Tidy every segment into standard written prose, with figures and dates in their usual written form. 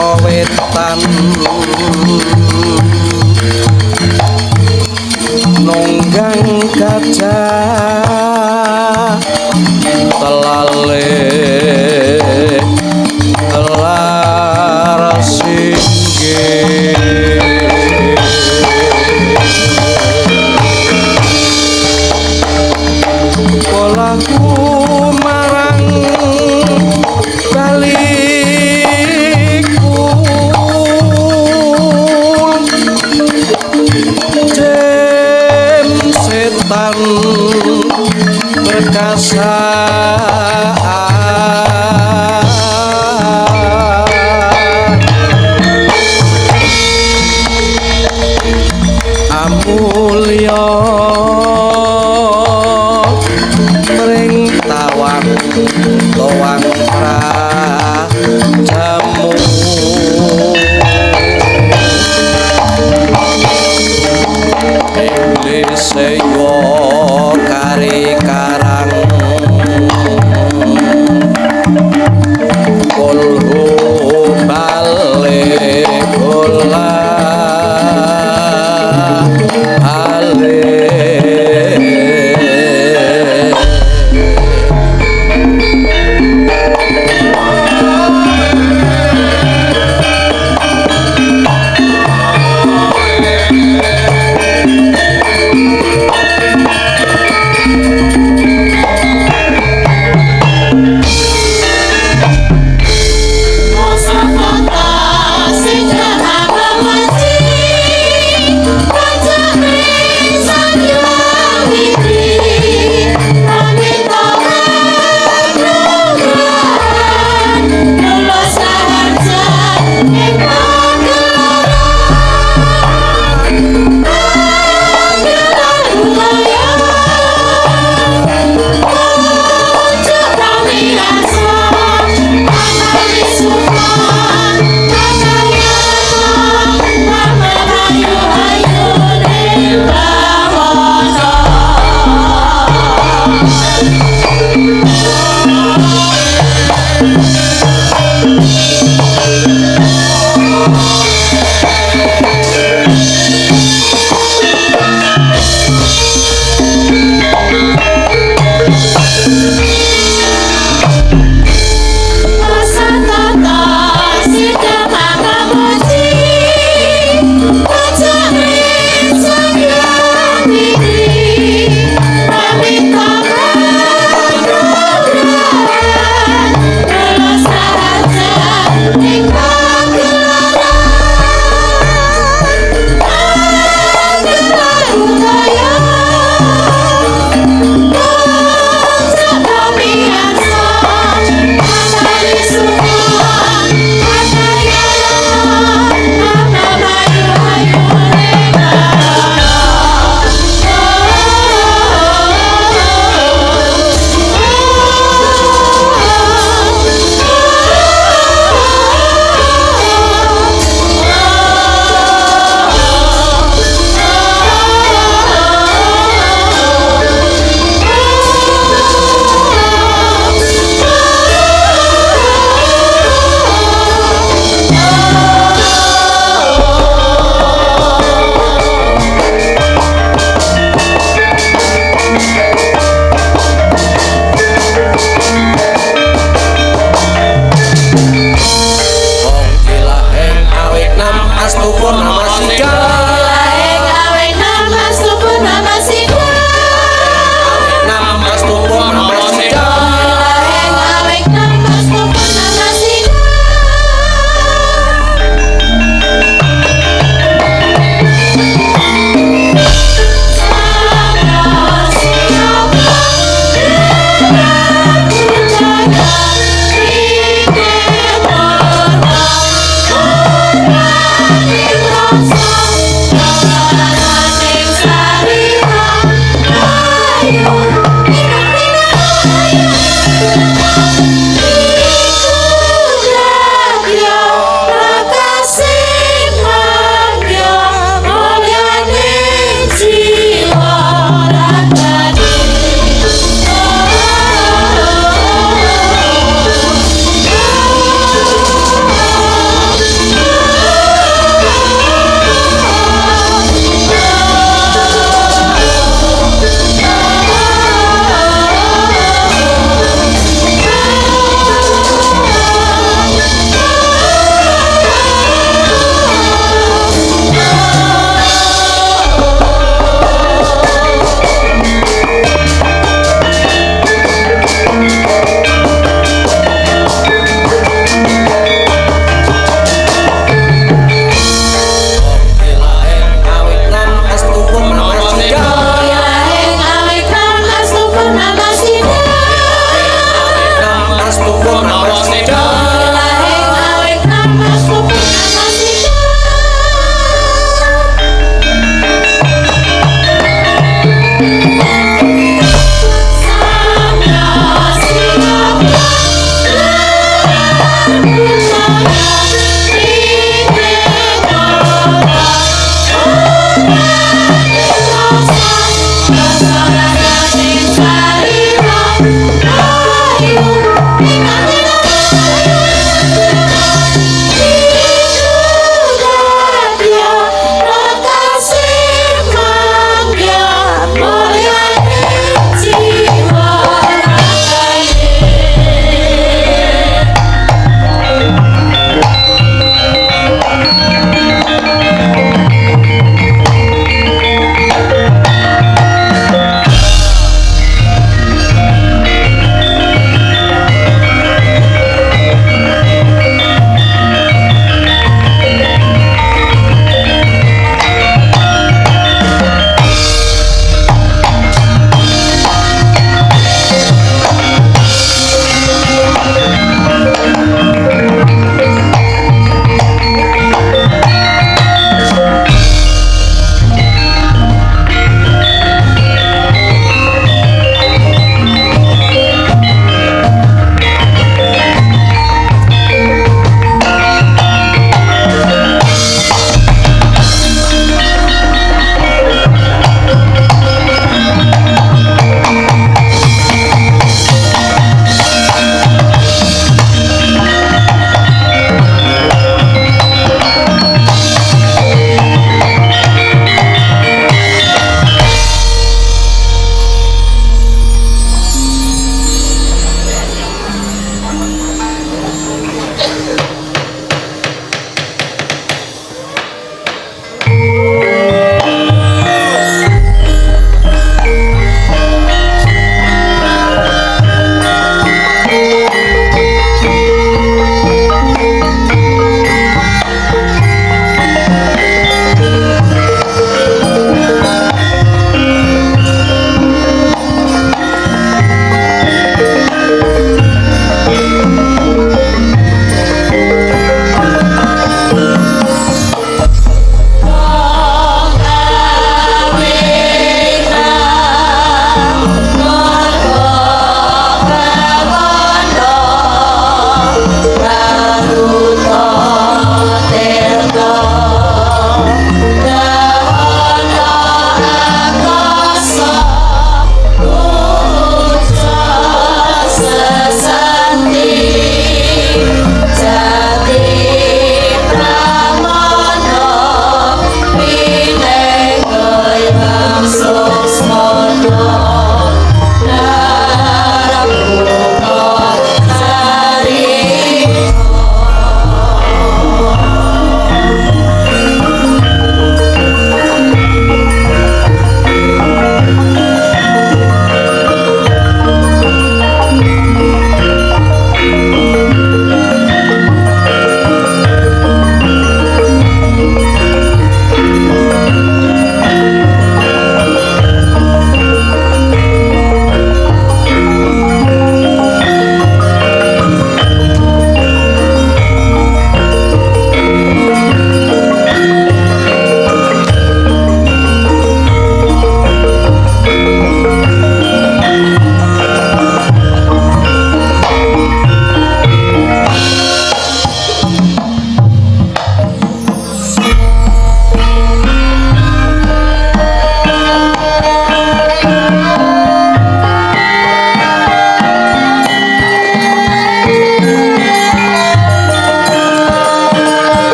saka wetan nunggang gajah telale telar singgih polaku marang balikul jem setan perkasa amulya mring tawang towang prajamu iblis sewa kari karang kulhu bale bola ale. Bye.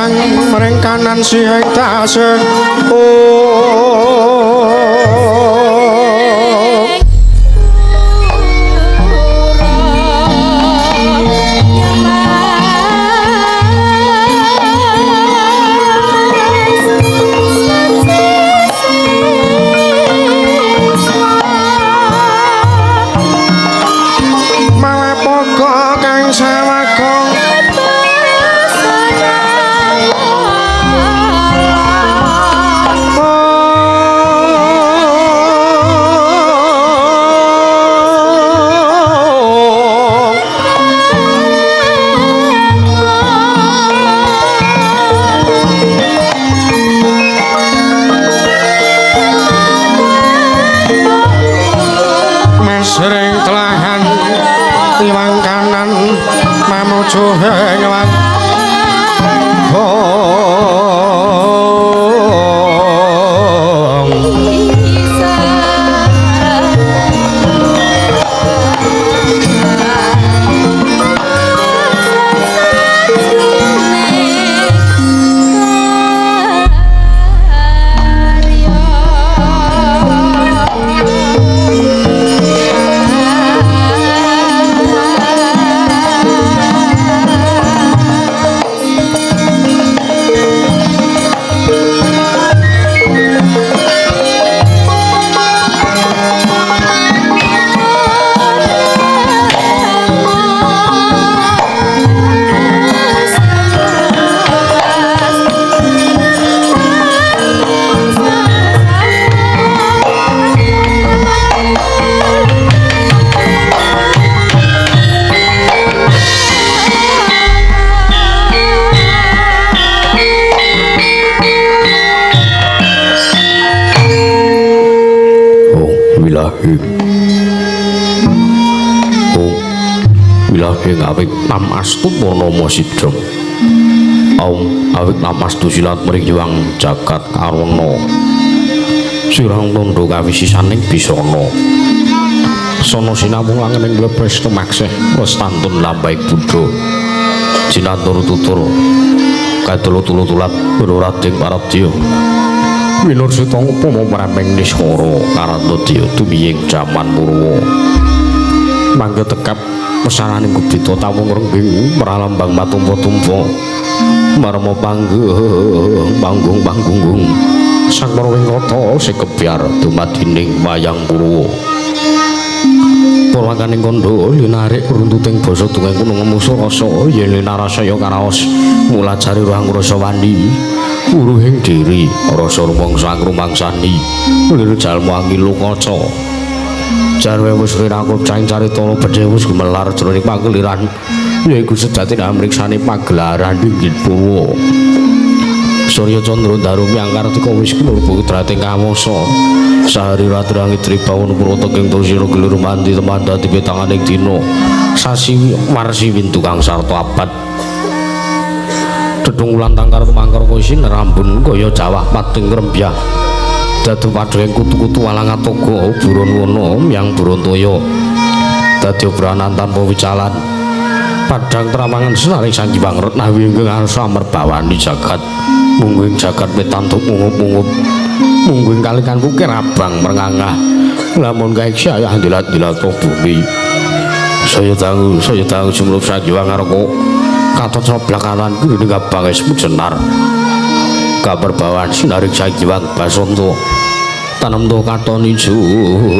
kang mring kanan sihing tasih sering telahan iwang kanan mamuju ing awik namastu purnama sidha. Aum awik namastu silat mring Hyang jagat karana. Sirang tandha kawisisaning bisana. Sono sinamung langening mlebes tumaksih wastantun lambahing buddha. Jinantur tutur kadolo tulu-tulat rading paradya. Winursita upama prameng niskara karantadya tumiying jaman purwa. Mangga tekap pesananing gubita tawung rengging pralambang matumpa-tumpa marma panggung panggung panggunggung sang Marwingkata sekebyar dumadining wayang purwa. Purwakaning kandha linarik runtuting basa dongeng kuno ngemusa rasa yen linarasaya karaos mulajari ruang rasa wani wuruhing diri rasa rumangsa angrumangsani lir jalma angilu kaca. Jarwe wis rinakup caing carita bedhe wis gumelar jroning pageliran yaiku sejatine amriksane pagelaran inggih purwa. Surya Candra Daru Myangkartika wis kinurba kudrating kawasa. Sahari ratrang Tribawon Purwa teking Trusina gelir mandi teman dadi petanganing dina. Sasi warsi windu kang sarta abad. Dedung wulan tangkar tumangkar isin rambun kaya jawah pating rembyah. Dadu padheng kutu-kutu walang atoga buron wana yang burontaya. Dadi obranan tanpa wicalan. Padhang trawangan senaring Sang Hyang Retnawi ingkang arsa merbawani jagat. Mungguing jagat pitantuk mungup-mungup. Mungguing kalikan wukir abang merngangah. Lamun kae ayah dilat-dilat bumi. Saya dangu jumlup Sang Hyang Ngarka. Katon sablakalan kuwi abang wis jenar. Kaperbawan sinaring Sang Hyang Basanta. Tanem to katon ijo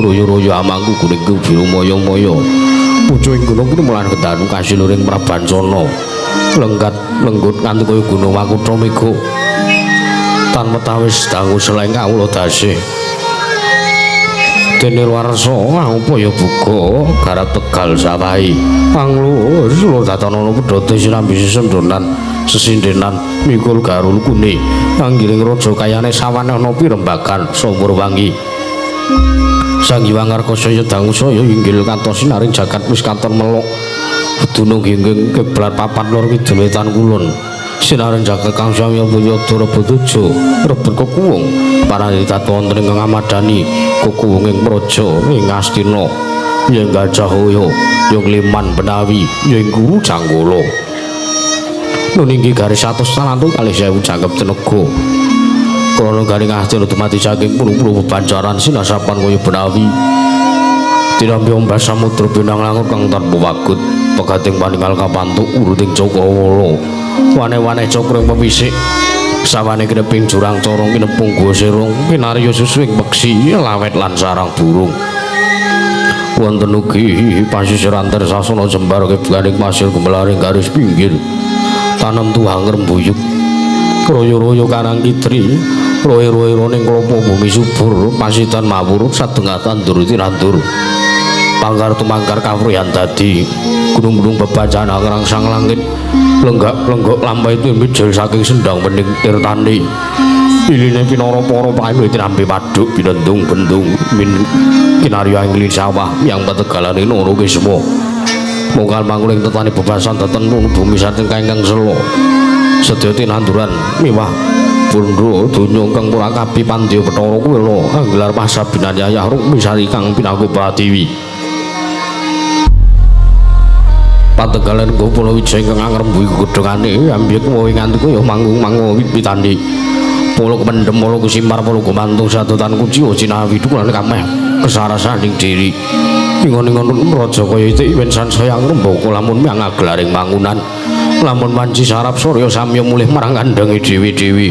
royo-royo amangku kuning biru moyo-moyo. Pucuking gunung kuwi mulan kedanu kasiluring Prabancana. Lenggat lenggut nganti kaya gunung Makutha Mega. Tan metawis dangu seleng kawula dasih. Dene warsa upaya buka garap Tegal sawahi. Panglu lur datana pedhote sinambi sesendonan sesindenan mikul garul kune anggiring raja kayane sawane ana pirembagan sumur wangi. Sang Hyang Ngarka saya dangu saya inggil katon sinaring jagat wis katon melok. Dunung gingging kiblat papat lor kidul wetan kulon. Sinaring jagat kang samya puyada rebut tuju rebut kekuwung paranita wonten ing ngamadani kekuwung ing praja ing Astina ing Gajah Hoyo ing Liman Benawi ing Guru Janggala. Nuninggi garis 142.000 jangkep tenaga. Krana garing Astina dumadi saking puluh-puluh bebancaran sinasapan kaya benawi. Tinampi ombas samudra pinang langut kang tanpa wagut, pegating paningal kapantuk uruting cakrawala. Wane-wane cakra ing pewisik, sawane kineping jurang corong kinepung guwa serung, kinarya susuing peksi lawet lan sarang burung. Wonten ugi pasisiran tersasana jembar kebukaning pasir gumelaring garis pinggir. Tanem tuwang rembuyuk. Royo-royo karang kitri, roe-roe ning klopo bumi subur, pasitan mawur satengah tandur tinandur. Panggar tumangkar kawruyan dadi gunung-gunung bebacan ngrangsang langit, lenggak-lenggok lampahe mijil saking sendang bening tirtani. Iline pinara para paine tinampi waduk binendung-bendung min kinarya ing sawah yang petegalane Noro Kisma. Mongkal manguling tetani bebasan teten bumi saking ingkang sela. Sedaya tinanduran miwah bondo donya kang purakabi pandya Bathara Kuwela anggelar pasabinan yayah Rukmisari kang pinangku Pratiwi. Pategalan Gopala Wijaya ingkang angrembuhi gegodhongane ambyek wohe nganti kaya manggung-manggung witane. Polo kependhem, polo kusimar, polo gumantung sadotan kuciwa jinawi dukulan kameh kesarasaning diri. Ingon-ingon raja kaya itik wen sansaya ngrembaka lamun miyang agelaring mangunan. Lamun wanci sarap surya samya mulih marang kandhange dhewe-dhewe.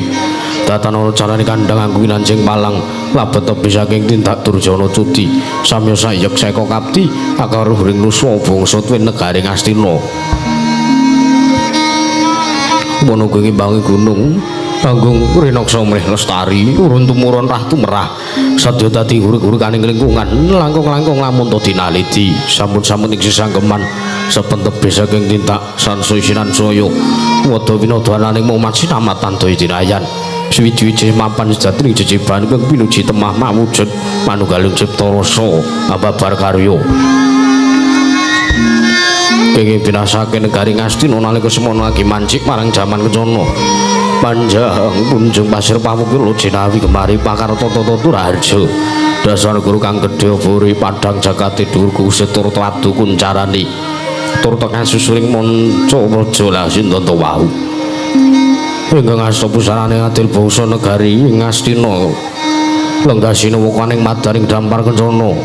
Datan ana carane kandhang anggo winancing palang labet tebi saking tindak durjana cudi samya sayek seka kapti akaruhring nuswa bangsa tuwin negari Ngastina. Wono kuwi ngimbangi gunung panggung rinaksa mrih lestari urun tumurun rah tumerah sadya dadi hurik-hurikaning lingkungan langkung-langkung lamun to dinaliti sampun-sampun ing sesanggeman saben tebih saking tindak sansaya sinansaya wada winada ananing mumat sinamatan daya dinayan suwiji-wiji mapan sejatining jejiban kang pinuji temah mawujud manunggaling cipta rasa ababar karya kenging binasake negari Ngastina nalika semono agi mancik marang jaman kencana panjang punjung pasir pamukil jinawi kemari pakarta tata turaharja dasar guru kang gedhe buri padang jagate dhuwur kuset turta adu kuncarani turta kasusuring manca praja lasindanta wau ingkang asta pusarane adil bangsa negari Ngastina lenggasina wukaning madaring dampar kencana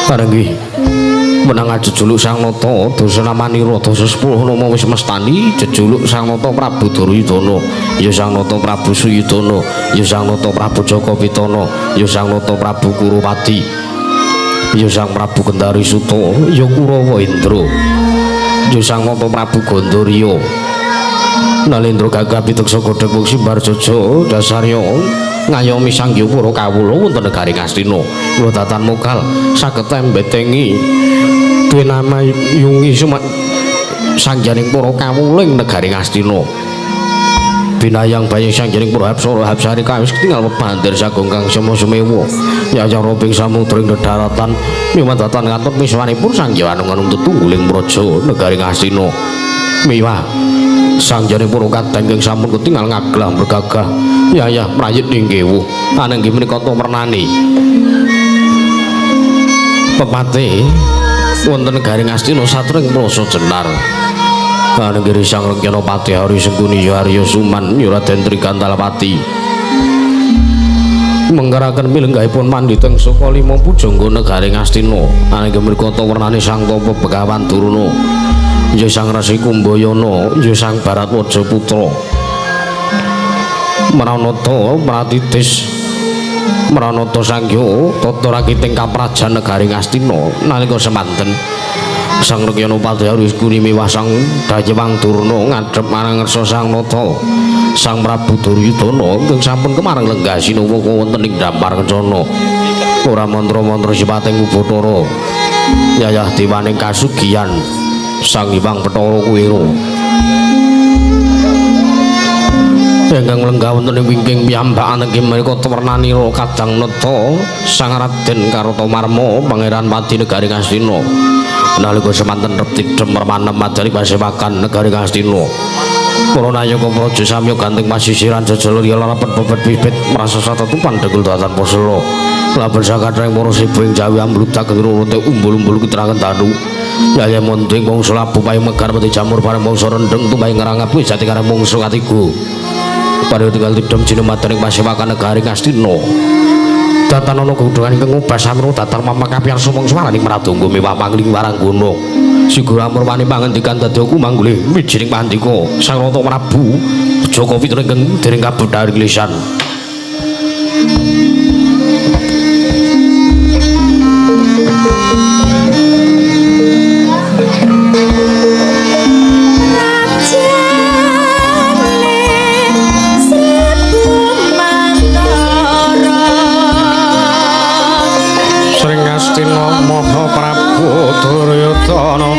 karenggih menang jejuluk Sang Nata dasa namanira dasa 10 nama wis mestani jejuluk Sang Nata Prabu Duryudana ya Sang Nata Prabu Suyudana ya Sang Nata Prabu Jaka Pitana ya Sang Nata Prabu Kurupati ya Sang Prabu Kendari Suta ya Kurawa Indra ya Sang Nata Prabu Gandharya Nalendra gagah piteksa godhog wong simbar jaja dasarya ngayomi Sang Hyang para kawula wonten negari Ngastina kula datan mokal saged mbetengi duwe nama yungi sangyaning para kawula ing negari Ngastina binayang bayang sangyaning para hapsara hapsari kawis ketingal bebandir sagung kang sema sumewa yayang roping samudra ing dedaratan miwah datan ngantos miswanipun Sang Hyang Anung-anung tetungguling praja negari Ngastina miwah sangyaning para kadang kang sampun ketingal ngaglah bergagah yayah prayit ing kewuh anenggi menika ta wernani pepate wonten negari Ngastina satring prasa jenar anenggiri Sang Rekyana Pati Hari Sengkuni ya Arya Suman ya Raden Trigantalapati menggaraken pilenggahipun pandhita ing saka lima pujangga negari Ngastina anenggi menika ta wernani Sang Tapa Begawan Durna ya Sang Resi Kumbayana ya Sang Baratwaja Putra Mranata Pratitis Mranata Sangya tata rakiting kaprajan negari Ngastina nalika semanten Sang Rekyana Pati Hari Sengkuni miwah Sang Dayewang Durna ngadhep marang ngersa Sang Nata Sang Prabu Duryudana ingkang sampun kemareng lenggah sinuwuh wonten ing dampar kencana ora mantra-mantra sipating Ubathara yayah dewaning kasugiyan Sang Hyang Bathara Kuwera ingkang lenggah wonten ing wingking piyambak anenggi menika wernanira kadang neta Sang Raden Kartamarma Pangeran Pati negari Ngastina nalika semanten repti dem permanem madari pasewakan negari Ngastina para nayaka praja samya ganting pasisiran jejel liya rapet bebet bibit merasa satetupan dengkul datan posela laben sakathahing para sibu ing Jawi ambludak ngrurute umbul-umbul kitrangan danu Yaya munding mangsa labu payu megar mati jamur bareng mangsa rendeng tumbahe ngrangap kuwi jati karang mangsa katiga. Padha tinggal tidem jinemadaning pasewakan negari Ngastina. Datan ana godhongan ingkang ngubah samro datar mamak kapiyarsa mangsa waraning Pradangga mewah pangling waranggana. Sigura murwani pangendikan dadi aku manggulih mijining pandika Sang Rata Prabu Jaka Pitra ingkang dereng kabudharing lisan. Sring Ngastina Maha Prabu Duryudana.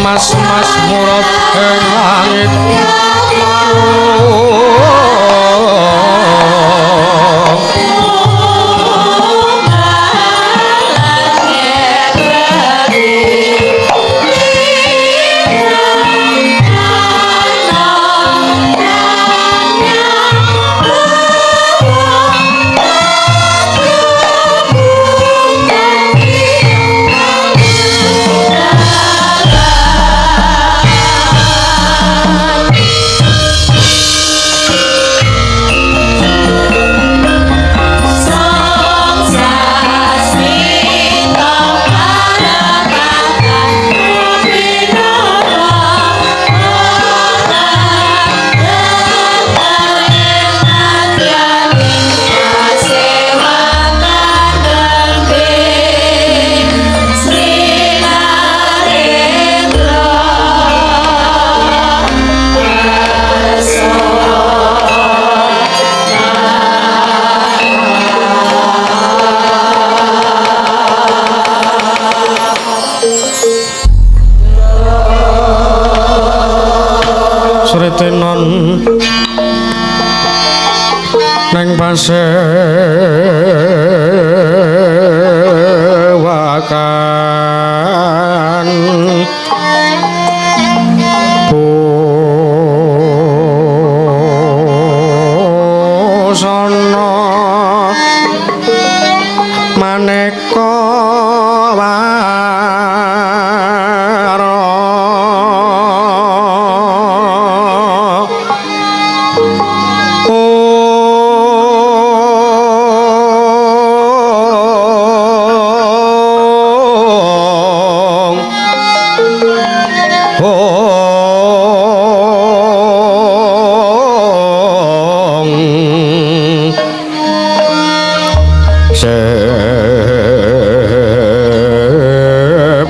Mas-mas murad ing langit. Ritenon neng pasewakan busana maneka warna.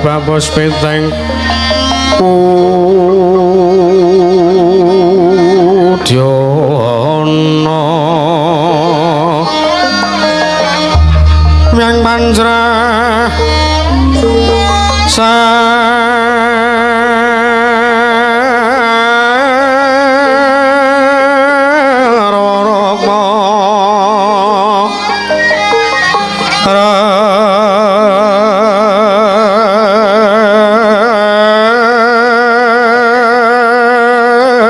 Sebabos piteng udyana myang panjrah sarwa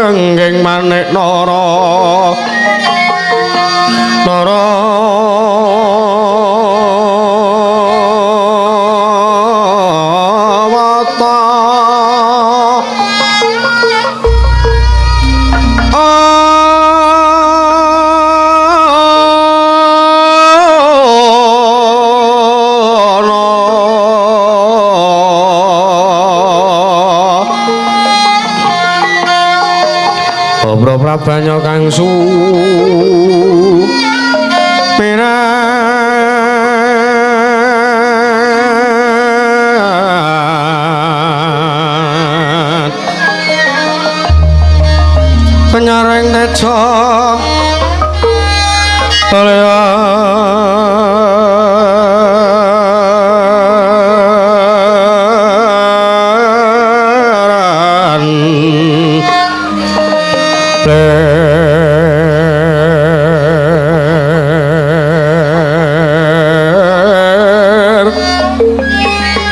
renggeng manik nara nara wata ana Prabanya kang supirat penyareng teja leran ler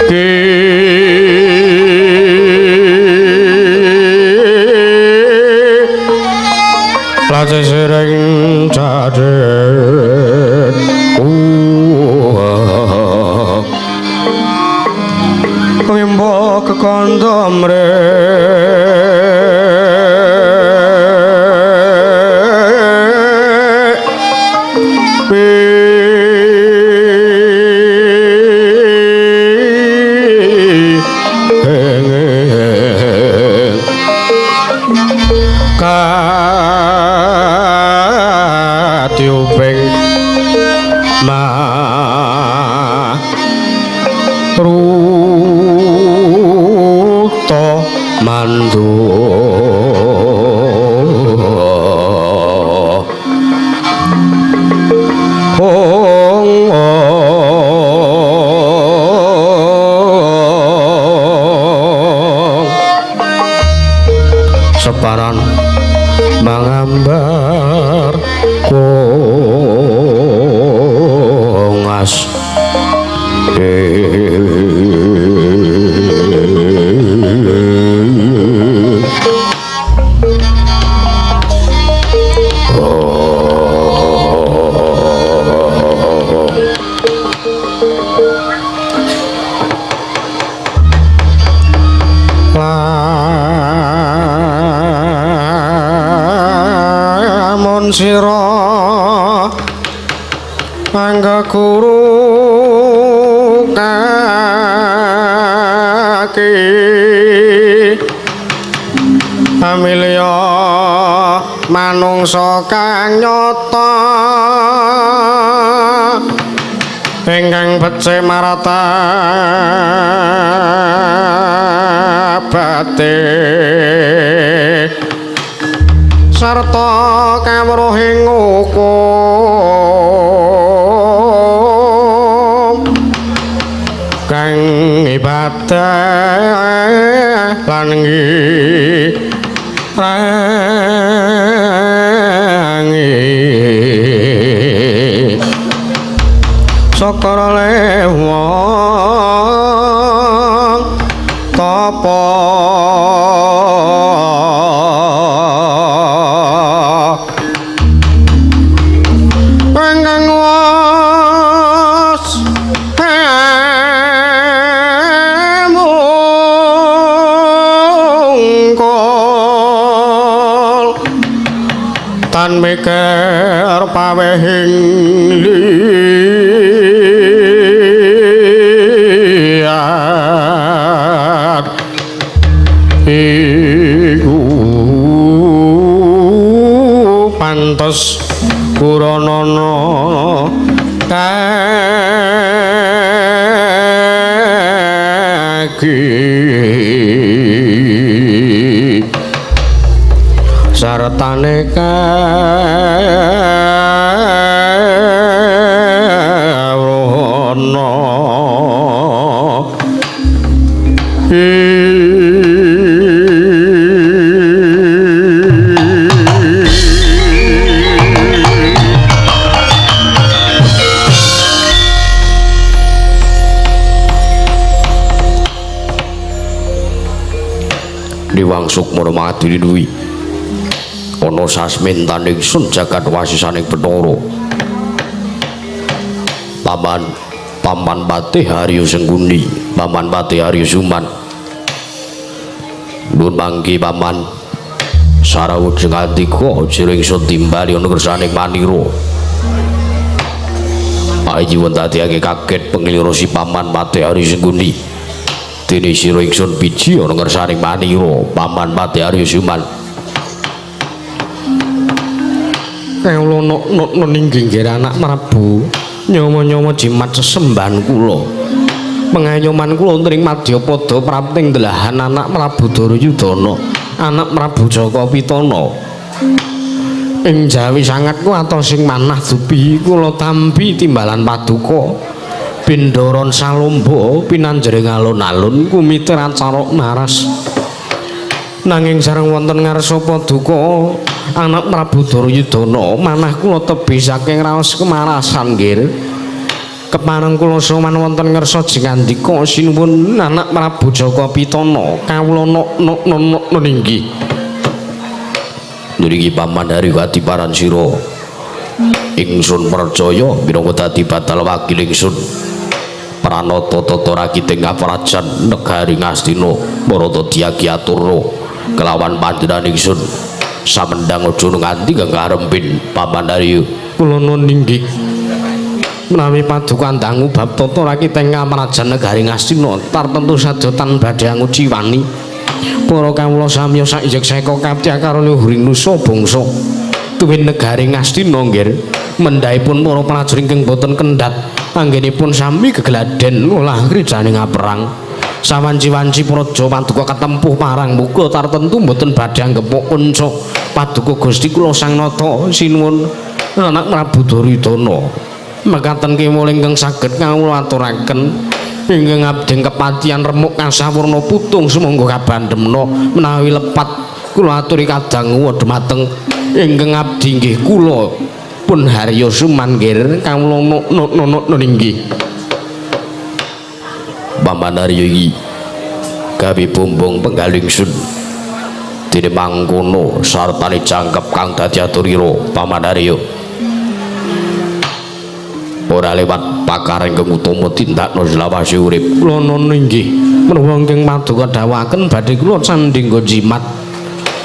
ki lajeng sering cadet wimbo kekandha katiuping maruta mandu separan mangambar kongas lamun sira angga guru kaki amilya manungsa kang nyata ingkang becik martabate sarta kawruhing hukum kang ibadah lan rangi Sakara lewang tapa ingkang was mungkul tan mikir pawehing liat iku pantes kuranana kaki sartane kawruhana. Diwang Sukmana mangadili duwi ana sasmintan ingsun jagat wasisaning Bathara. Paman Paman Patih Haryo Sengkuni, Paman Patih Haryo Suman. Nuwun mangki Paman sarawuh jengandika jero ingsun timbali ana kersaning manira. Aji won dadekake kaget penglira si Paman Patih Haryo Sengkuni. Dene sira ingsun biji ana ngersaning manira Paman Patih Haryo Suman. Kawula nok ninggih anak Prabu nyawa-nyawa jimat sesembahan kula. Pengayoman kula wonten ing madyapada prapting delahan anak Prabu Duryudana, anak Prabu Jaka Pitana. Ing jawi sangat kuwatos sing manah dupi kula tampi timbalan paduka. Bindoron salomba pinanjering alun-alun kumiter acara naras. Nanging sareng wonten ngarsa paduka anak Prabu Duryudana manah kula tebih saking raos kemarasan nggih. Kepareng kula sowan wonten ngarsa jengandika sinuwun anak Prabu Jaka Pitana kawula nok ninggih. Niki Paman Haryo kadiparan sira. Ingsun percaya minangka dadi batal wakil ingsun. Pranata tata rakiting kaprajan negari Ngastina Bharata diyagi aturna kelawan panjenengan ingsun. Samendang aja nganti ngarempin Paman Haryo. Kula nuwun inggih. Menawi paduka ndangu bab tata rakiting kaprajan negari Ngastina tartemtu sadotan badhe anguciwani. Para kawula samya saijek seka kaptya karo luhuring nusa bangsa. Tuwin negari Ngastina nggih mendhahipun para prajurit ingkang boten kendhat anggenipun sami gegladen ngolah grijane ngaperang. Sawanci-wanci praja paduka ketempuh parang muga tartemtu boten badhe anggepuk kunca paduka Gusti kula Sang Nata sinuwun anak Prabu Duryudana. Mekaten kewala ingkang saged kawula aturaken ingkang abdi kepatihan remuk kasawurna putung sumangga kabandemna menawi lepat kula aturi kadangu dhumateng ingkang abdi nggih kula pun Haryo Suman nggih kawula nok inggih. Paman Haryo iki gawe bumbung penggalih ingsun dene mangkono sartane jangkep kang dadi aturira Paman Haryo. Ora lewat pakar ingkang utama tindakno selawase urip. Kula nuwun inggih menawa ingkang paduka dawuhaken badhe kula candhi nggo jimat.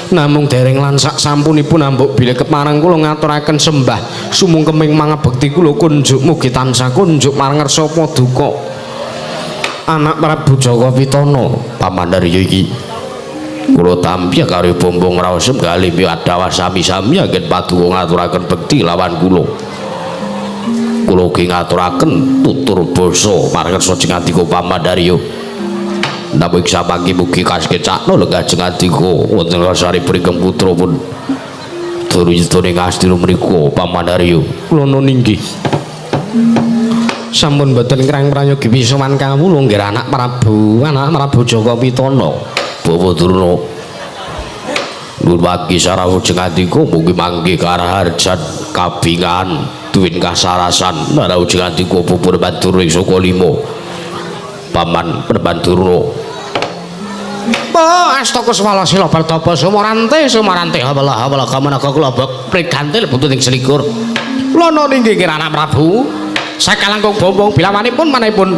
Namung dereng lan sak sampunipun ambuk bilih kepareng kula ngaturaken sembah sumungkeming mangabekti kula kunjuk mugi tansah kunjuk marang ngarsa paduka anak Prabu Jaka Pitana. Paman Haryo iki kula tampi karo bumbung raos galih adawa sami-sami anggen paduka ngaturaken bekti lawan kula. Kula ugi ngaturaken tutur basa marang ngarsa jengandika Paman Haryo. Namung samangke mugi kasekecakna lenggah jengandika wonten ngarsanipun ingkang putra pun Duryudana Ngastina menika Paman Haryo. Kula nuwun inggih. Sampun boten ngrang prayogi pisowan kawula nggih anak Prabu Jaka Pitana. Bawa Durna. Nuwun wagi sarawujeng andika mugi mangke karaharjan kabingan tuwin kasarasan sarawujeng andika pupur bantur ing saka lima paman Prabandurna. Pa astaka swala sila pertapa sumarante sumarante hawala hawala kamanaka kula bek prigantil butuh ing selikur. Lana ninggih Anak Prabu sakalangkung bombong bilawanipun manahipun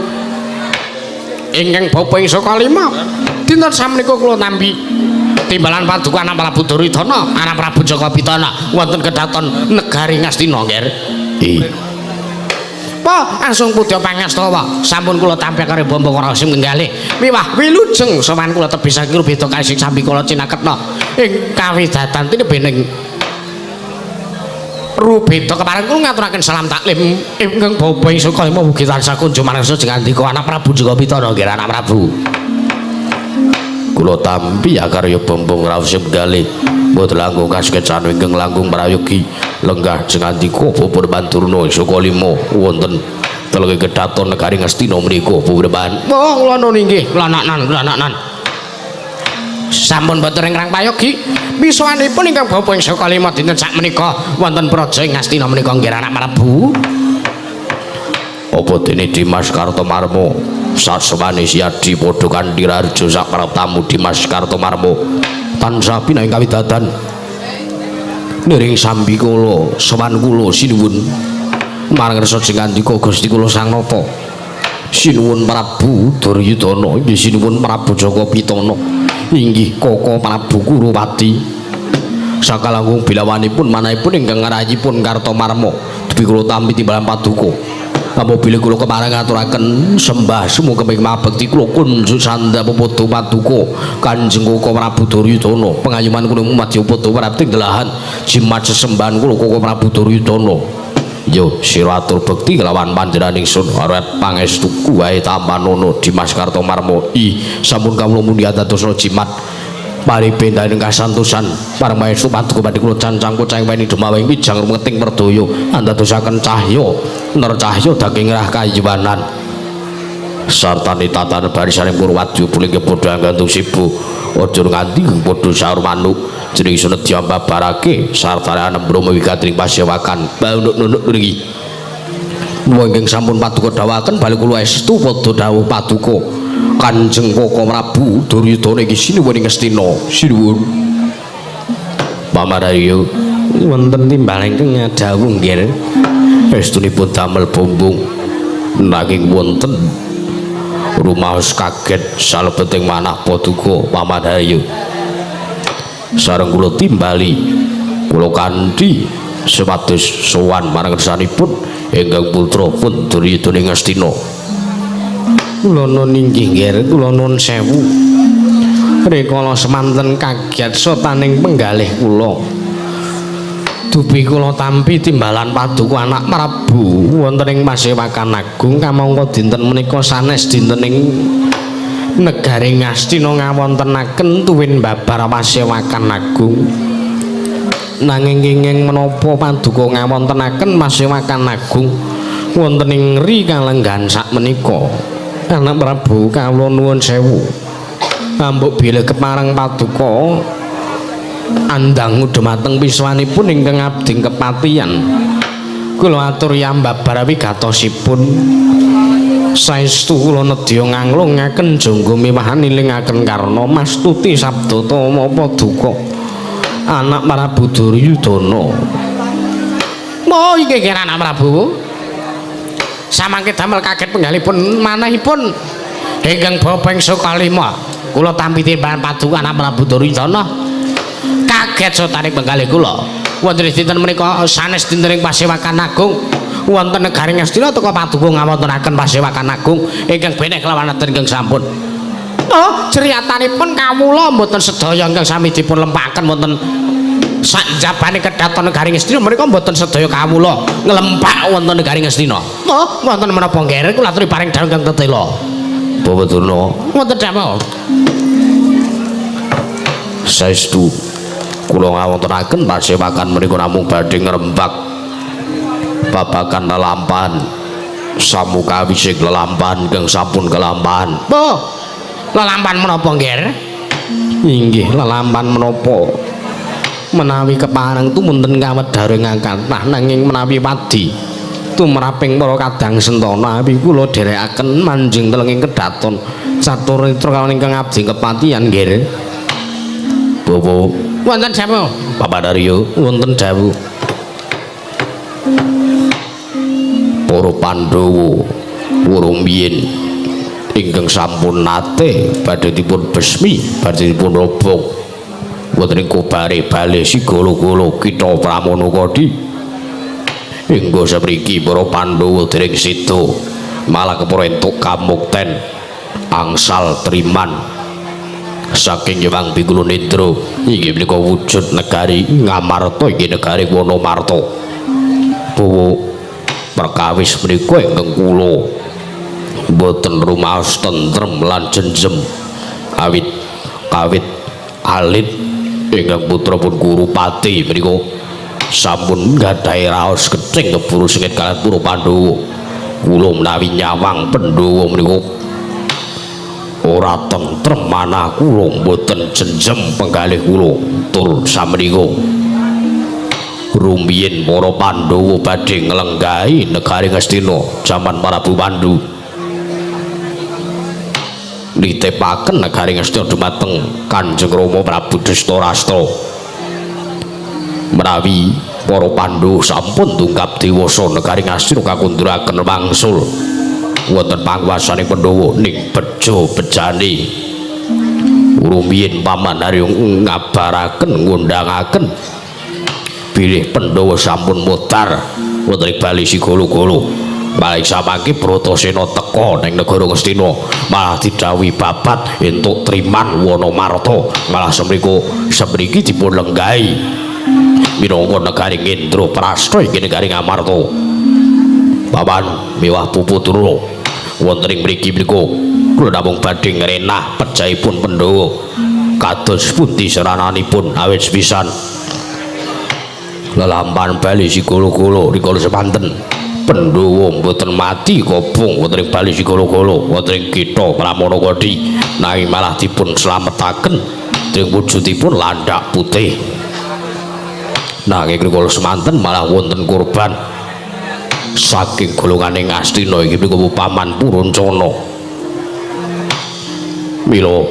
ingkang bapa ing saka lima dinten samenika kula nampi timbalan paduka Anak Prabu Duryudana Anak Prabu Jaka Pitana wonten kedaton negari Ngastina nggih. Ih. Pa langsung pudya pangastawa sampun kula tampi karo bombong ora sing menggalih miwah wilujeng sowan kula tebih saking rubeda kaising sambi kula cinaketna ing kawidatan tinebening rubeda kepareng kula ngaturaken salam taklim ingkang bapa ing saka lima mugi tansah kunjung manungsa jeng andika Anak Prabu Jaka Pitana nggih Anak Prabu. Kula tampi akarya bombong rawuh menggalih mboten langkung kaskecan ingkang langkung prayogi lenggah jeng andika Bapak Bandurna saka lima wonten telege kedaton negari Ngastina menika Bapak. Oh kula nun inggih kula naknan kula naknan sampun boten ingkang payogi misuwanipun ingkang bapa ing saka lima dinten sakmenika wonten praja ing Ngastina menika nggih Anak Prabu. Apa dene Dimas Kartomarmo sasmane Siadi padha kanthi raharja sak pratamu Dimas Kartomarmo tansah pinanggih kawidadan niring sambi kula sowan kula sinuwun marang resa jeng andika Gusti kula Sang Nata sinuwun Prabu Duryudana inggih sinuwun Prabu Jaka Pitana inggih Koko Prabu Kurupati sakalangkung bilawanipun manahipun ingkang ngrayipun Kartomarma dupi kula tampi timbalan paduka apabila kula kepareng ngaturaken sembah sumuga ing mabekti kula kunjuk sandha pepodo paduka Kanjeng Koko Prabu Duryudana pengayuman kula madya padha prapti delahan jimat sesembahan kula Koko Prabu Duryudana. Yo sira atur bekti kelawan panjenengan ingsun arep pangestuku wae tampanono Dimas Kartomarmo. I sampun kawula mundi dadosna jimat paribendaning kasantosan pareng maestu paduka badhe kula cancang kocang weni dumawing wijang rumeting perdaya andadosaken cahya ner cahya daging rah kayuwanan sartane tatan barisaning Purwadya puling padha anggantung sibu aja nganti padha saur manuk jeneng ingsun diambabarake sartane anem wigatring pasewakan baunuk-nunuk niki nuwun ingkang sampun paduka dawuhaken bali kula estu padha dawuh paduka Kanjeng Koko Prabu Duryudana iki sinuwun ing Ngastina sinuwun. Pamaraya wonten timbal ingkang dawuh nggih estunipun damel bombong nanging wonten rumaos kaget salebeting manah paduka Pamaraya sareng kula timbali kula kanthi supados sowan marang kersanipun ingkang putra pun Duryudana ing Ngastina. Kula nun inggih nggih kula nun sewu rikala semanten kaget sotaning penggalih kula dupi kula tampi timbalan paduka Anak Prabu wonten ing Pasewakan Agung kamangka dinten menika sanes dinten ing negari Ngastina ngawontenaken tuwin babar Pasewakan Agung nanging kenging menapa paduka ngawontenaken Pasewakan Agung wonten ing ri kalenggahan sakmenika. Anak Prabu kawula nuwun sewu ambuk bilih kepareng paduka andang dhumateng piswanipun ingkang abdi kepatihan kula atur yambabar wigatosipun saestu kula nedya nganglungaken jangga miwahan ilingaken karna mastuti sabda tama paduka Anak Prabu Duryudana. Mo iki kira Anak Prabu samangke damel kaget penggalipun manahipun ingkang bapa ing saka lima kula tampi timbalan paduka Anak Prabu Duryudana kaget sotaning penggalih kula wonten dinten menika sanes dinten ing Pasewakan Agung wonten negari Ngastina teka paduka ngawontenaken Pasewakan Agung ingkang beneh kelawan aten ingkang sampun. Oh criyatanipun kawula mboten sedaya ingkang sami dipun lempaken wonten sakjabane kedaton negari Ngastina menika mboten sedaya kawula nglempak wonten negari Ngastina. Oh wonten menapa nggih kula aturi paring dawuh ingkang tetela. Bapak Durna wonten dawuh saestu kula ngawontenaken pasewakan menika namung badhe ngrembak babagan lelampahan samukawising lelampahan ingkang sampun kelampahan. Oh lelampahan menapa nggih? Inggih lelampahan menapa Menawi kepareng tumunten kawedhar ingkang kathah nanging menawi wadi tumraping para kadang sentana awi kula dherekaken manjing telenging kedaton catur netra kawon ingkang abdi kepatihan nggih. Bapak wonten dawuh Bapak Daryo wonten dawuh. Para Pandhawa rumiyin ingkang sampun nate badhe dipun besmi badhe dipun robong wonten ing kobare bale Sigala-gala kitha Pramanakadi. Hingga sapriki para Pandhawa dereng seda malah kepara entuk kamukten angsal triman saking Hyang Bingkulunendra inggih menika wujud negari Ngamarta inggih negari Wanamarta. Bawa perkawis menika ingkang kula mboten rumaos tentrem lan jenjem awit kawit alit ingkang putra pun Kurupati menika sampun nggadahi raos gething keburu sengit kaliyan para Pandhawa. Kula menawi nyawang Pandhawa menika ora tentrem manah kula mboten jenjem penggalih kula tur samenika. Rumiyin para Pandhawa badhe nglenggahi negari Ngastina jaman Prabu Pandu. Nitipaken negari Ngastina dumateng Kanjeng Rama Prabu Destarastra. Menawi para Pandhawa sampun tungkap dewasa negari Ngastina kakundhuraken wangsul wonten panguwasaning Pandhawa ning bejo bejane. Rumiyin Paman Haryo ngabaraken ngundhangaken bilih Pandhawa sampun mudhar wonten ing Bali Sigala-gala. Malah samangke Bratasena teka ning negara Ngastina malah didhawuhi babat entuk triman Wanamarta malah semriku semriki dipun lenggahi minangka negari Indraprastha iki negari Ngamarta. Paman miwah pupu Durna wonten ing mriki menika kula namung badhe ngrenah pejahipun Pandhawa kados pundi serananipun awit sepisan lelampahan Bali Sigala-gala rikala semanten Pandhawa mboten mati kobong wonten ing Bali Sigala-gala wonten ing kitha Pramanakadi nanging malah dipun slametaken dening wujudipun landak putih. Nanging rikala semanten malah wonten korban saking golongane Ngastina inggih menika Paman Puroncana. Mila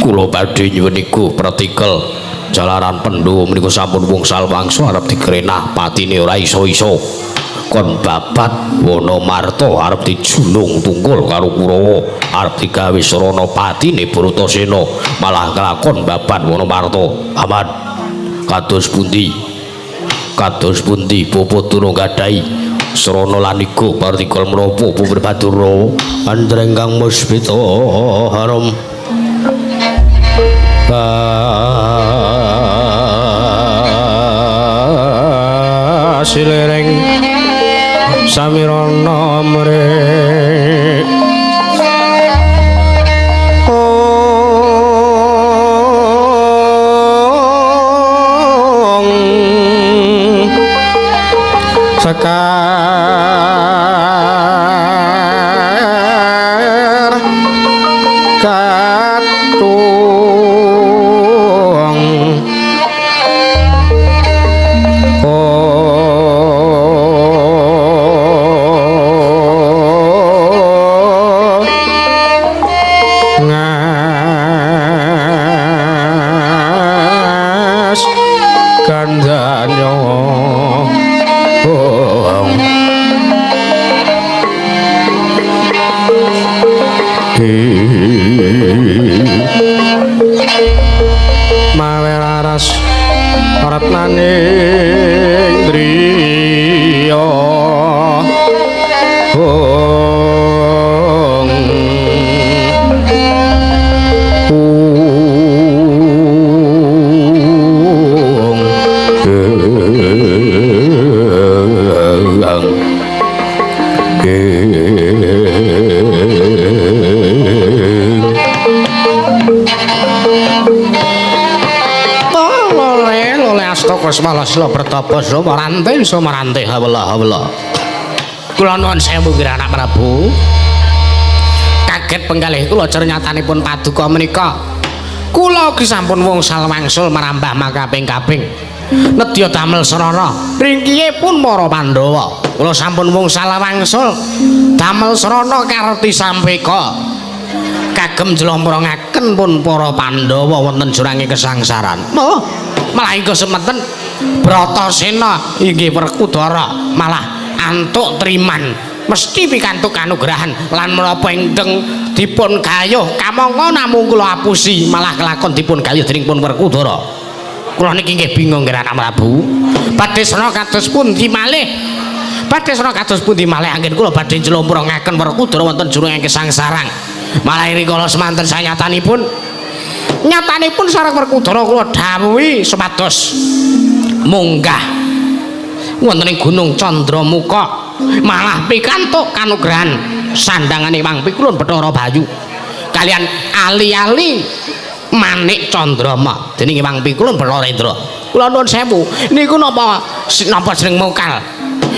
kula badhe nyuwun iku pretikel jalaran Pandhawa menika sampun wungsal wangsa arep digrenah patine ora iso-iso. Kon babat Wanamarta arep dijulung tungkul karo Kurawa arep digawe sarana patine Bratasena malah kelakon babat Wanamarta. Paman kados pundi? Kados pundi Bapa Durna nggadahi srana lan iga partikal menapa Bapa Badura andreng kang muspita harum silireng samirana mrek sekar katung ngas gandanyo. Mawe laras ratnaning driya hong Kosmalasla pertapa sumarante sumarante hawela hawela. Kula nuwun sewu nggih anak Prabu. Kaget penggalih kula cernyatanipun paduka menika Kula ugi sampun wngsal wangsul marambah makaping-kaping. Nedya damel srana ringkihe pun para Pandhawa. Kula sampun wngsal wangsul damel srana karti sampeka. Kagem jlomrongaken pun para Pandhawa wonten jurange kesangsaran. Oh, malah inggo semanten Bratasena inggih Werkudara malah antuk triman. Mesti pikantuk kanugrahan lan menapa ingkang dipun gayuh kamangka namung kula apusi malah kelakon dipun gayuh dening pun Werkudara. Kula niki nggih bingung nggih Anak Prabu. Badhe sena kados pundi malih? Badhe sena kados pundi malih anggen kula badhe njlomrongaken Werkudara wonten jurunge kesangsarang. Malah rikala semanten sanyatanipun nyatanipun sareng Werkudara kula dawuhi supados munggah wonten ing Gunung Candramuka malah pikantuk kanugrahan sandangane Wang Pikulun Bathara Bayu kalian ali-ali manik Candrama dening Wang Pikulun Bathara Indra. Kula nuwun sewu niku napa napa jeneng mokal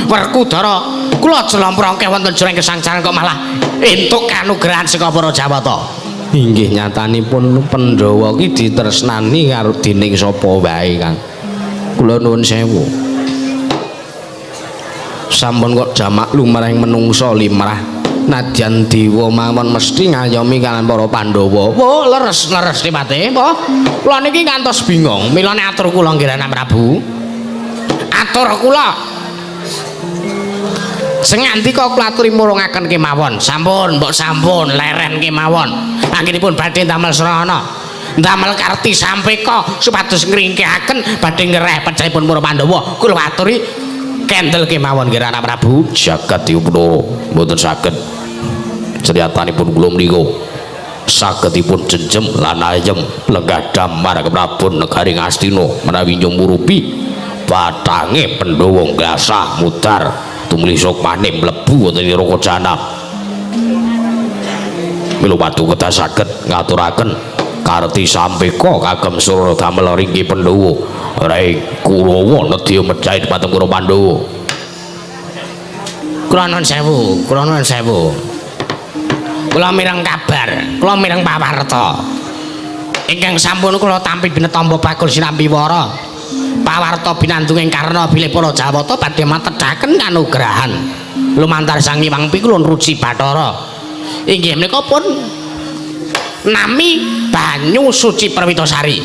Werkudara kula jlomprongke wonten jroning kesangsaran kok malah entuk kanugrahan saka para Jawata. Inggih nyatanipun Pandhawa ki ditresnani karo dening sapa wae Kang. Kula nuwun sewu. Sampun kok jamak lumrahing menungsa limrah nadyan dewa mawon mesti ngayomi kalian para Pandhawa. Oh, leres-leres lipate apa? Kula niki ngantos bingung. Milane atur kula nggih Anak Prabu. Atur kula. Sing ngandika kula aturi murungaken kemawon. Sampun, mbok sampun leren kemawon. Anggenipun badhe ndamel srana. Ndamel karti sampeka supados ngringkihaken badhe ngereh pecahipun para Pandhawa. Kula aturi kendel kemawon nggih Anak Prabu. Jagat Diupnara mboten saged. Sriyatanipun kula menika sagedipun jenjem lan ayem lenggah damar keprabon negari Ngastina menawi nyumurupi batange Pandhawa nglasah mudar tumuli sukmane mlebu wonten ing neraka jahanam. Mila padu kedah saged ngaturaken karti sampeka kagem surana damel ringki Pandhawa ring Kurawa nedya mejahi dhumateng para Pandhawa. Kula nuwun sewu, kula nuwun sewu. Kula mireng kabar, kula mireng pawarta. Ingkang sampun kula tampi binetamba bakul sinambi wara. Pawarta binandunging karna bilih para Jawata badhe matedhaken kanugrahan lumantar Sang Hyang Pikulun Ruci Bathara. Inggih menika pun nami banyu suci Perwitasari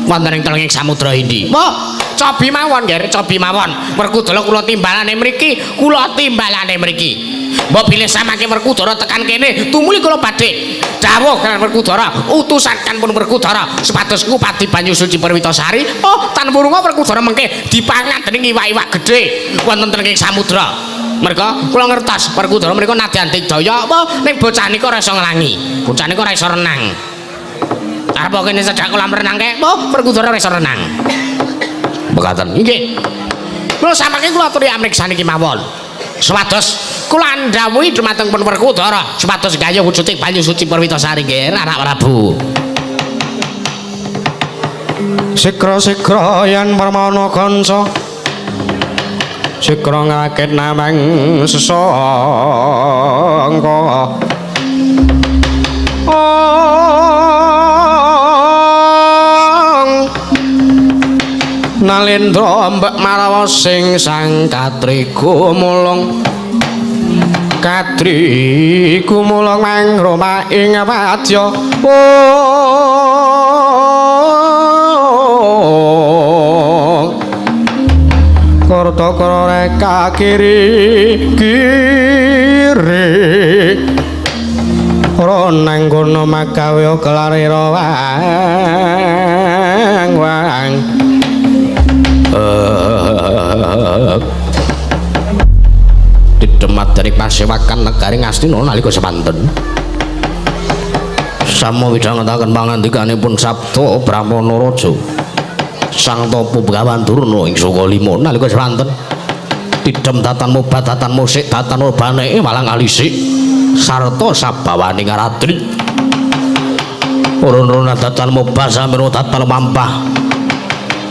wonten ing telenging Samudra Hindi. Wah, cobi mawon nggih, cobi mawon. Werkudara kula timbalane mriki, kula timbalane mriki. Mbok bilih samangke Werkudara tekan kene, tumuli kula badhe dawuh kalian Werkudara, utusan pun Werkudara supados ngupadi banyu suci Perwitasari. Oh, tanpa wurunga Werkudara mengke dipangan dening iwak-iwak gedhe wonten telenging samudra. Merga kula ngertos Werkudara mriku nadyan digdaya apa ning bocah nika ora iso nglangi. Bocah nika ora iso renang. Arep kene cedhak kolam renang kae, oh Werkudara ora iso renang. Mekaten. Nggih. Kula samangke kula aturi amriksani kemawon. Supados kula ndhawuhi dumateng pun Werkudara supados gayuh wujuding banyu suci Perwitasari nggih Anak Prabu. Sikra-sikra yen permana kanca sikra ngrakit nameng sesangka. Ong Nalendra mbek marawa sing sang katri gumulung katri gumulung mangroma ing wadya. Karta reka kiri kiri ora nang kono magawe kelarira wang wang. Didemat dari pasewakan negari Ngastina nalika semanten. Samo midhangetaken pangandikanipun Sabda Brahmana Raja Sang Tapa Begawan Durna ing Sukalima nalika semanten. Didem datan mobat datan musik datan urbane walang alisik sarta sabawaning aradri. Urun-urun datan mobah sampeyan datan mampah.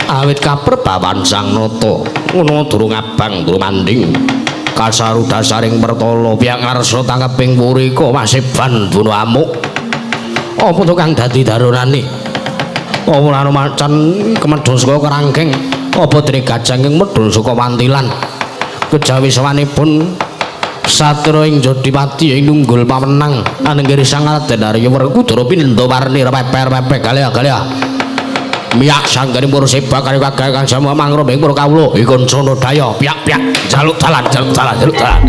Awit kaperbawan Sang Nata ngono durung abang durung manding kasaru dasaring pertala piyang ngarsa tangkeping purika masiban bunuh amuk. Apa to kang dadi daronane? Ora macan kemedhun saka kerangkeng apa dene gajah ing medhun saka wantilan. Kejawi sawanipun satria ing Jodipati ing nunggul pawenang anenggiri Sang Raden Arya Werkudara pindha warni repeper-repek galih-galih. Miyak sanggane para sebak karo kagak kang sama mangro ing para kawula ikon sono daya piak-piak jaluk dalan jaluk dalan jaluk dalan.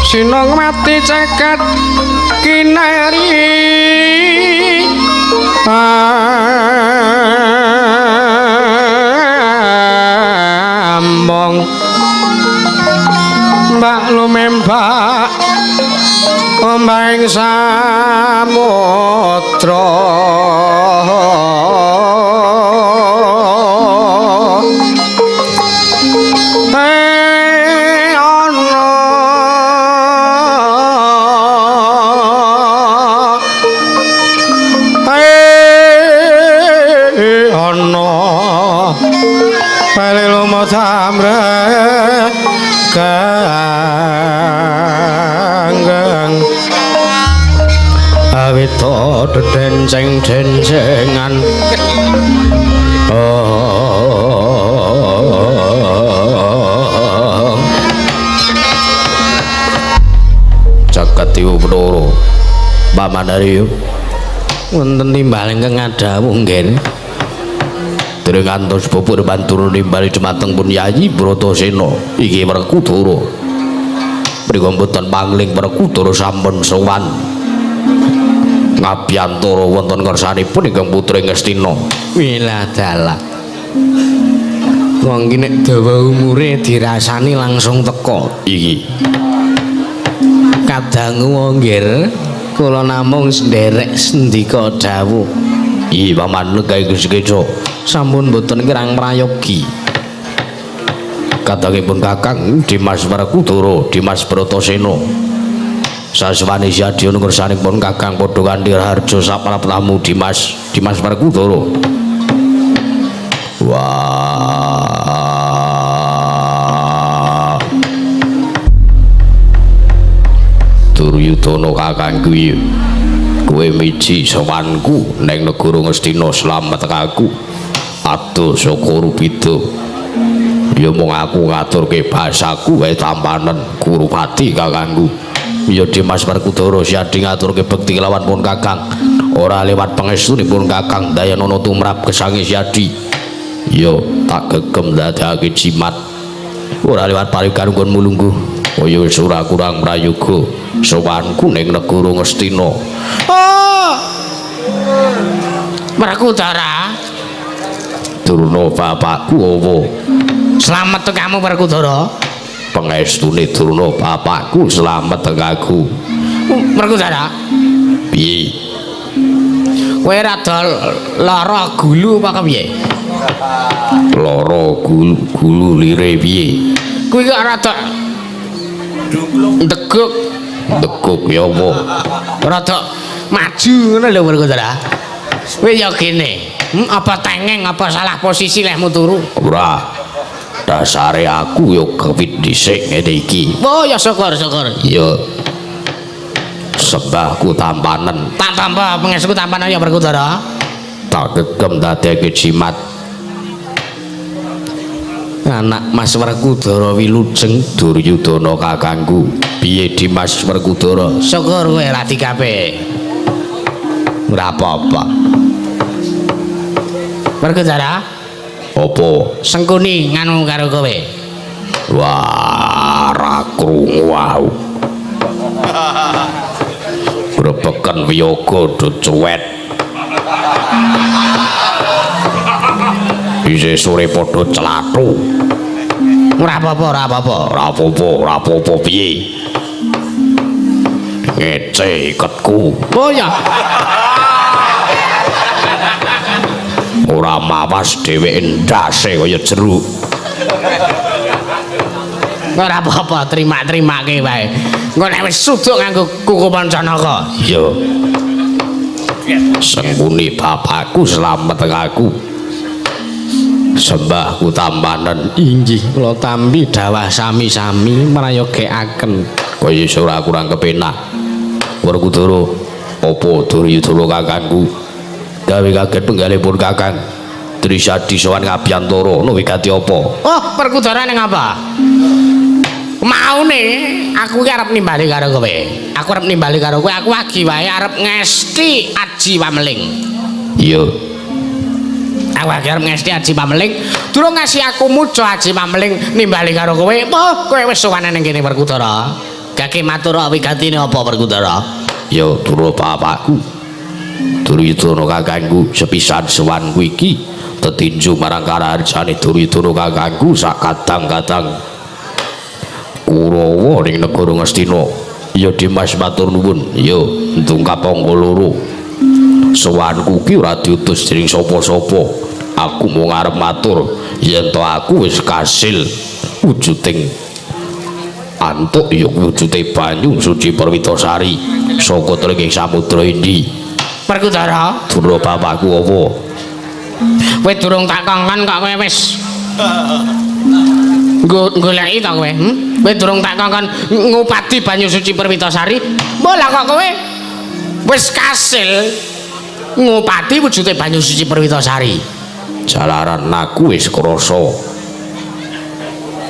Sinongmati caket kinari ambong mbak lumembak ombak samudra. Ganggang awita dedenceng-dencengan jagat dewa Bathara Paman Arya wonten timbal ingkang ngadhawuh nggih. Dereng ngantos bubur bantur nimbali dumateng pun Yayi Bratasena iki Werkudara. Mriku mboten pangling Werkudara sampun sowan. Ngabiyantara wonten ngersanipun ingkang putri Ngastina. Wilah dalah. Wong ki nek dawa umure dirasani langsung teka. Iki Kadangu wong nggir, kula namung nderek sendika dawuh. Iya paman gawe kesekeco. Sampun boten kirang prayogi. Kadangipun Kakang Dimas Werkudara, Dimas Bratasena. Saswani Syadya ngersanipun Kakang padha kanthi raharja sapraptamu Dimas, Dimas Werkudara. Wah. Duryudana Kakang kuwi kowe miji sowanku ning negara Ngastina slamet aku. Aduh saka Rupida. Ya mung aku ngaturke basaku wae tampanen Kurupati Kakangku. Ya Dimas Werkudara Syadi ngaturke bekti kelawan pun Kakang. Ora lewat pangestunipun Kakang dayanana tumrap gesange Syadi. Ya tak gegem dadekake jimat. Ora lewat parikan nggonmu lungguh. Kaya wis ora kurang prayoga sowanku ning negara Ngastina. Oh. Werkudara, Durna bapakku apa? Slamet kamu Werkudara. Pangestune Durna bapakku slamet aku. Werkudara, Piye? Kowe rada lara gulu apa kepiye? Lara gulu, gulu lire piye? Kuwi kok rada ndeguk, Ndeguk ya apa? Rada maju ngono lho Werkudara. Kowe ya kene. Apa tengeng apa salah posisi lehmu turu? Ora. Dasare aku ya kewit dhisik ngene iki. Oh ya syukur syukur. Ya sembahku tampanen. Tak tampa pangestuku tampanen ya Werkudara. Tak gegem dadeke jimat. Anak Mas Werkudara wilujeng Duryudana kakangku. Piye Dimas Werkudara? Syukur kowe ra dikape. Ora apa-apa. Werkudara, Apa? Sengkuni nganu karo kowe. Wah, ra krungu aku. Grebeken wiyaga do cuwet. Isih sore padha clathu. Ora apa-apa, ora apa-apa. Ora apa-apa, ora apa-apa piye? Ngece iketku. Oh ya. Ora mawas dheweke ndase kaya jeruk. Ora apa-apa, terima-terimake wae. Engko nek wis suduk nganggo kuku Pancanaka. Iya. Sengkuni bapakku slamet aku. Sembahku tampanen. Inggih, kula tampi dawah sami-sami mrayogekaken. Kaya ora kurang kepenak. Werkudara, apa Duryudana kakangku? Gawe kaget penggalipun kakang. Trisadi sowan ngabiyantara, ana wigati apa? Oh, Werkudara ning apa? Maune aku ki arep nimbali karo kowe. Aku arep nimbali karo kowe, aku agi wae arep ngesti aji pameling. Iya. Aku agi arep ngesti aji pameling, durung ngasih aku muca aji pameling nimbali karo kowe. Oh, kowe wis sowan ning kene Werkudara. Gage matur wigatine apa Werkudara? Ya durung bapakku. Duryudana kakangku sepisan sowanku iki tetinju marang karaharjane Duryudana kakangku sak kadang-kadang Kurawa ning negara Ngastina. Ya Dimas matur nuwun. Ya ndungkap angka loro. Sowanku ki ora diutus dening sapa-sapa. Aku mung arep matur yen to aku wis kasil wujuding antuk ya wujude banyu suci Perwitasari saka tenging samudra Indi. Werkudara, Durna bapakku apa? Kowe durung tak kongkon kok kowe wis goleki ta kowe? Kowe durung tak kongkon ngupati banyu suci Perwitasari. Mbok lah kok kowe wis kasil ngupati wujude banyu suci Perwitasari. Jalaran aku wis krasa.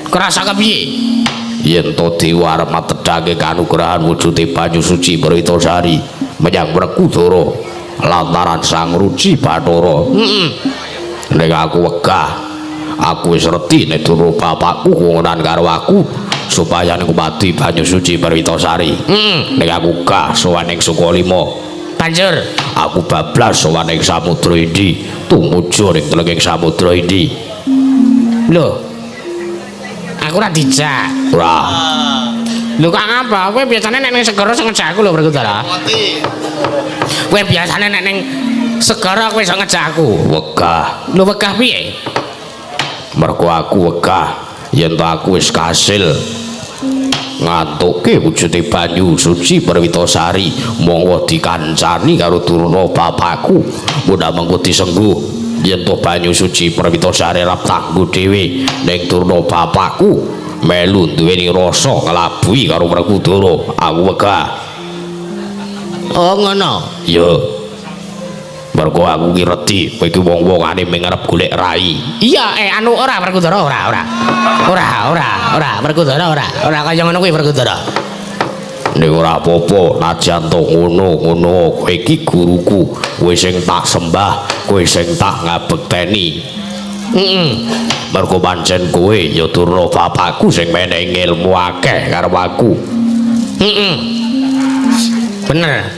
Krasa kepiye? Yen to dewa arep matedhake kanugrahan wujude banyu suci Perwitasari menyang Werkudara lantaran Sang Ruci Bathara. Nek aku wegah, aku wis reti nek durung bapakku ngonan karo aku supaya ngupati banyu suci Perwitasari. Nek aku gah sowan ing Sukalima. Banjur aku bablas sowan ing samudra Indi, tumuju ning telenging samudra Indi. Lho. Aku ora dijak. Ora. Lho kok ngapa? Kowe biasane nek ning segara sing ngejak aku lho Werkudara. Kowe biasane nek ning segara kowe iso ngejak aku. Wegah. Lho wegah piye? Mergo aku wegah yen to aku wis kasil ngantuke wujude banyu suci Perwitasari monggo dikancani karo Durna bapakku. Mundha mengko disengguh yen to banyu suci Perwitasari arep tanggo dhewe ning Durna bapakku melu duweni rasa nglabuhi karo Werkudara. Aku wegah. Oh ngono. Ya. Mergo aku ki redi kowe iki wong-wongane ming arep golek rai. Iya, anu ora Werkudara ora ora. Ora ora ora Werkudara ora. Ora kaya ngono kuwi Werkudara. Ning ora apa-apa, najan to ngono-ngono kowe iki guruku, kowe sing tak sembah, kowe sing tak ngabekteni. Heeh. Mergo pancen kowe ya Durna bapakku sing menehi ilmu akeh karo aku. Heeh. Bener.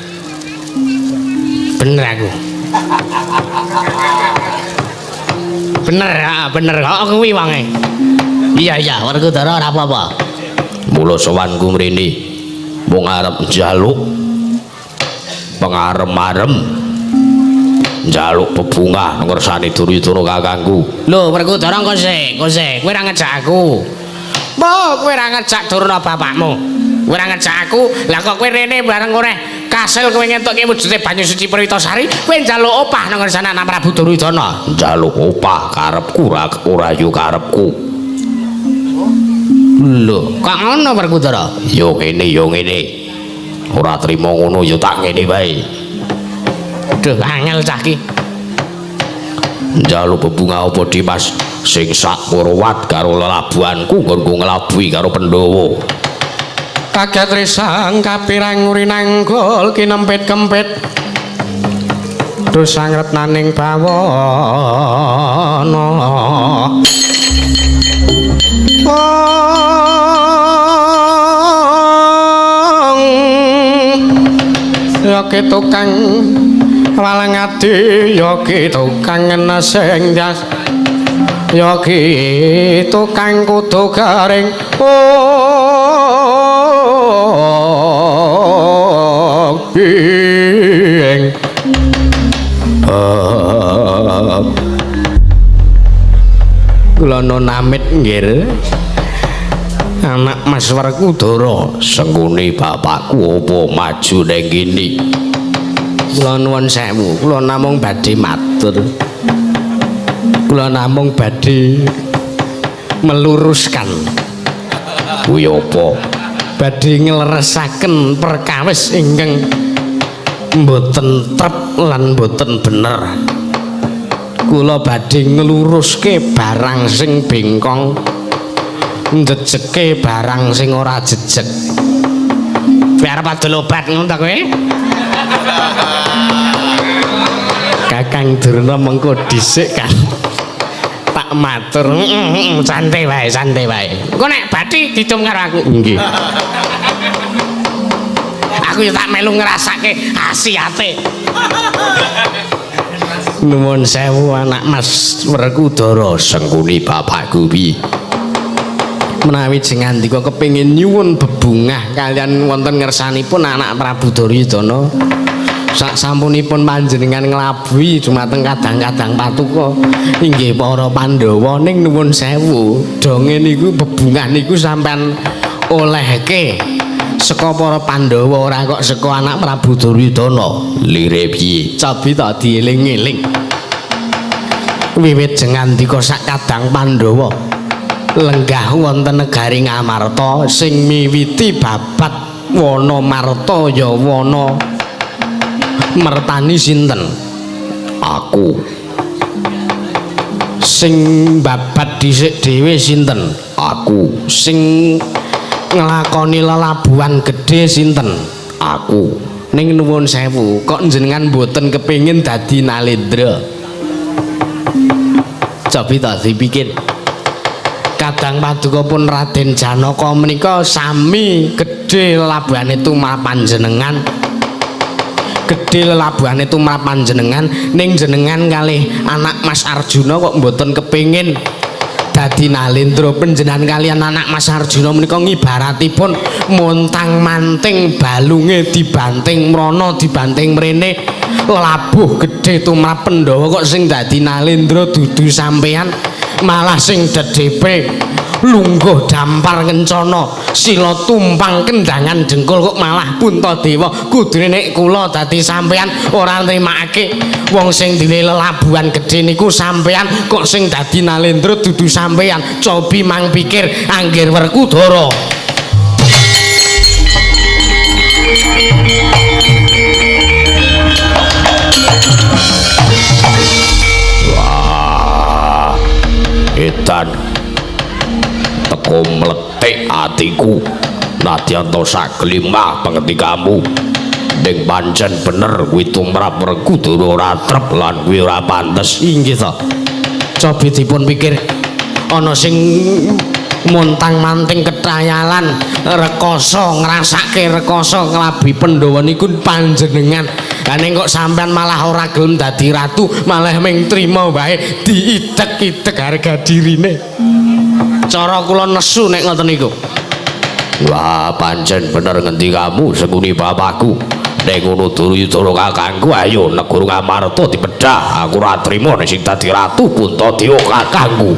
Bener aku. Bener, ha, bener kok kuwi wonge. Iya iya, Werkudara ora apa-apa. Mula sowanku mrene mung arep njaluk pengarem-arem, njaluk bebungah ngersane Duryudana kakangku. Lho Werkudara engko sik, engko sik, kowe ora ngejak aku. Mbok kowe ora ngejak Durna bapakmu. Kowe ora ngejak aku, lah kok kowe rene bareng ora kasil kowe ngentukke wujude banyu suci Perwitasari, kowe njaluk opah nang ngersane anak Prabu Duryudana. Njaluk opah karepku ora yo karepku. Lho, kok ngono Werkudara? Yo ngene yo ngene. Ora trimo ngono yo tak ngene wae. Duh, angel cah ki. Njaluk bebungah apa Dimas sing sak murwat karo lelabuhanku nggonku nglabuhi karo Pandhawa. Kaget risang kapirang ngurinanggul kinempit-kempit. Dosang retnaning bawana. Ya ki tukang walang adi, ya ki tukang neseng jas, ya ki tukang kudu garing. Oh, ing kula namit nggih anak Mas Werkudara. Sengkune bapakku apa maju ning kene? Kula nuwun sewu, kula namung badhe matur. Kula namung badhe meluruskan. Kuwi apa? Badhe ngleresaken perkawis ingkang mboten trep lan mboten bener. Kula badhe ngluruske barang sing bengkong, njejeke barang sing ora jejeg. Kowe arep adol obat ngono ta kowe? Kakang Durna mengko dhisik kan. Tak matur, santai wae, santai wae. Engko nek bathi didum karo aku. Nggih. Aku ya tak melu ngrasake khasiate. Nuwun sewu anak Mas Werkudara. Sengkuni bapakku piye? Menawi jengandika kepengin nyuwun bebungah kalian wonten ngersanipun anak Prabu Duryudana. Sak sampunipun panjenengan nglabuhi dumateng kadang-kadang patuko inggih para Pandhawa, ning nuwun sewu donge niku bebungah niku sampean olehke saka para Pandhawa, ora kok saka anak Prabu Duryudana. Lire piye? Cobi ta dieling-eling. Wiwit jengandika sak kadang Pandhawa lenggah wonten negari Ngamarta sing miwiti babat wana Marta ya wana Mertani sinten? Aku. Sing babat dhisik dhewe sinten? Aku. Sing nglakoni lelabuhan gedhe sinten? Aku. Ning nuwun sewu, kok njenengan mboten kepengin dadi Nalendra? Cobi ta dipikir. Kadang paduka pun Raden Janaka menika sami gedhe lelabuhane tumrap panjenengan. Gedhe lelabuhane tumrap panjenengan, ning jenengan kalih anak Mas Arjuna kok mboten kepengin dadi Nalendra. Panjenengan kalian anak Mas Arjuna menika ngibaratipun montang-manting balunge dibanting mrana dibanting mrene. Lelabuh gedhe tumrap Pandhawa kok sing dadi Nalendra dudu sampean, malah sing dedepe lungguh dampar kencana sila tumpang kendangan dengkul kok malah Puntadewa. Kudune nek kula dadi sampean ora nrimakake wong sing duwe lelabuhan gedhe niku sampean, kok sing dadi Nalendra dudu sampean. Cobi mang pikir anggir Werkudara. Wah, edan teko mlethik atiku nadyan to sagelimah pangendikamu, ning pancen bener kuwi tumrap Werkudara ora trep lan kuwi ora pantes. Inggih to. Cobi dipun pikir ana sing montang-manting ketayalan rekoso ngrasake rekoso nglabi Pandhawa niku panjenengan. Lah ning kok sampean malah ora gelem dadi ratu, malah ming trima wae diidek-idek harga dirine. Cara kula nesu nek ngoten niku. Wah, pancen bener ngendikamu Sengkuni bapakku. Nek ngono Duryudana kakangku, ayo negara Ngamarta dipedhah. Aku ora trima nek sing dadi ratu Puntadewa kakangku.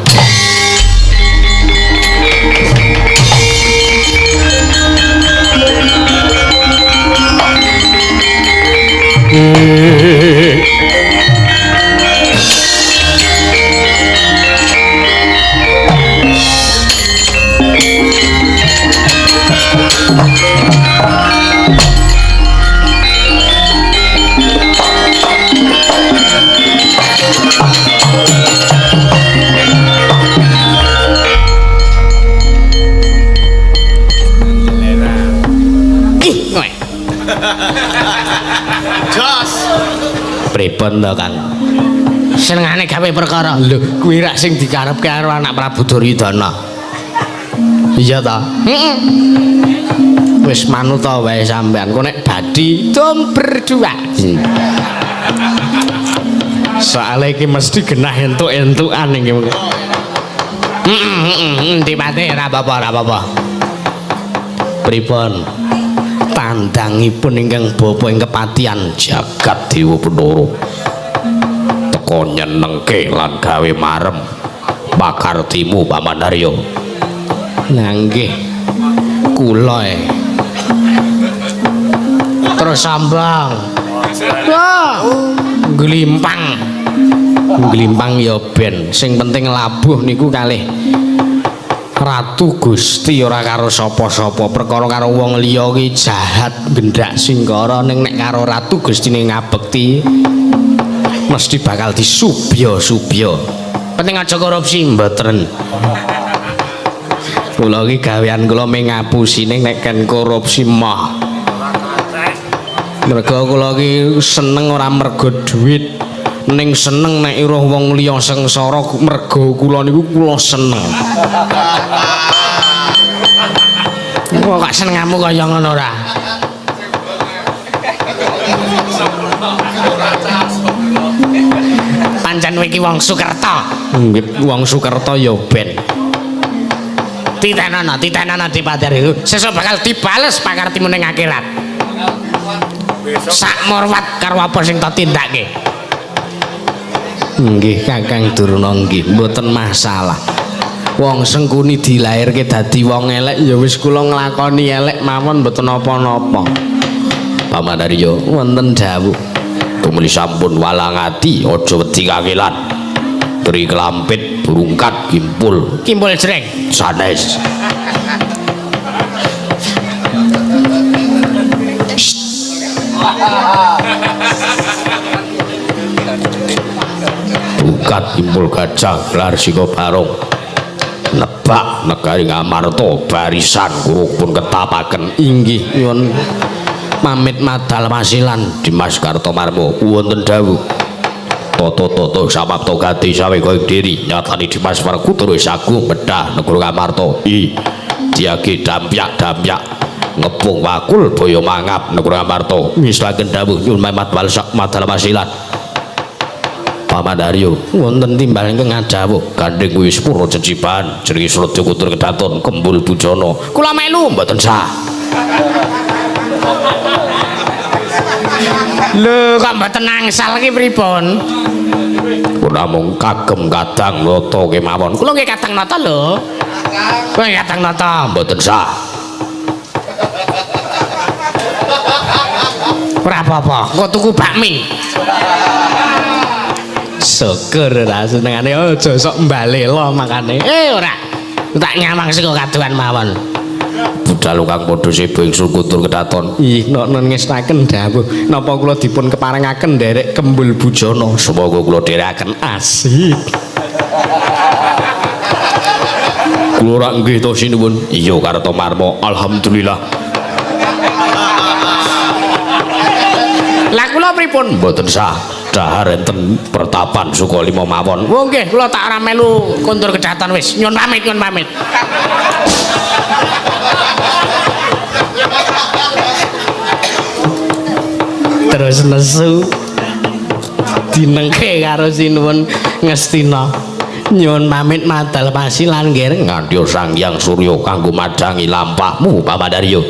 Pripun to, Kang? Senengane gawe perkara. Lho, kuwi rak sing dikarepke karo anak Prabu Duryudana. Iya ta? Heeh. Wis manut ta wae sampean. Kok nek badhi dom berdua. Soale iki mesti genah entuk-entukan iki. Heeh, dipate ora apa-apa, ora apa-apa. Pripun? Tandangipun ingkang bapa ing kepatihan jagat Dewa Bathara teka nyenengke lan gawe marem pakartimu Paman Arya. Lah nggih kula e. Terus sambang. Wah, glimpang. Glimpang ya ben, sing penting labuh niku kalih Ratu Gusti ora karo sapa-sapa. Perkara karo wong liya ki jahat gendhak singkara, ning nek karo Ratu Gustine ngabekti mesti bakal disubya-subya. Penting aja korupsi mboten. Kula iki gawean kula mung ngapusine nek ken korupsi mah. Mergo kula iki seneng ora mergo duit, ning seneng nek iruh wong liya sengsara mergo kula niku kula seneng. Kok gak senengamu kaya ngono ora? Pancen kowe iki wong Sukerta. Nggih, wong Sukerta ya ben. Titenana, titenana Dipati. Sesuk bakal dibales pakartimu ning akhirat. Sak morwat karo apa sing tak tindake. Nggih, Kakang Durna nggih, mboten masalah. Wong Sengkuni dilairke dadi wong elek ya wis kula nglakoni elek mawon mboten napa-napa. Paman Arya wonten dawuh. Tumuli sampun walang ati, aja wedi kangelan. Tri kelampit burungkat kimpul. Kimpul jreng sanes. Bukat kimpul gajah gelar sika barong. Nebak negari Ngamarta barisan kula pun ketapaken. Inggih nyuwun pamit madal wasilan Dimas Kartomarmo wonten dawuh. Toto-toto samapta gati saweka ing diri nyatani Dimas Werkudara sagung medhah negara Ngamarta. I diage dampyak-dampyak Ngepung wakul boyo mangap negara Amarta. Ngislaken dawuh nyuwun memat walsak madal pasilan. Paman Aryo wonten timbal ingkang ngadhawuh gandeng kuwi sepuro cecipan jenenge Sradya Kuntur Kedaton Kembul Bujana. Kula melu mboten sah. Lho kok mboten angsal iki pripun? Kula namung kagem kadang nata kemawon. Kula nggih kadang nata lho. Kula nggih kadang nata mboten sah. Ora apa-apa, engko tuku bakmi. Syukur ora senengane aja sok mbalela makane. Ora. Tak nyawang saka kaduan mawon. Budal kang padha seba ing Kuntur Kedaton. Ih, nok ngestaken dawuh napa kula dipun keparengaken nderek Kembul Bujana. Semoga kula dherekaken asik. Kula rak nggih to sinuwun. Iya Kartomarma, alhamdulillah. Lah kula pripun? Mboten sah. Dahar enten pertapan Sukalima mawon. Oh nggih, kula tak ora melu Kuntur Kedaton wis. Nyun pamit, nyun pamit. Terus nesu dinengke karo sinuwun Ngastina. Nyuwun pamit madal pasilan nggih ngandya Sang Hyang Surya kanggo madhangi lampahmu Paman Aryo.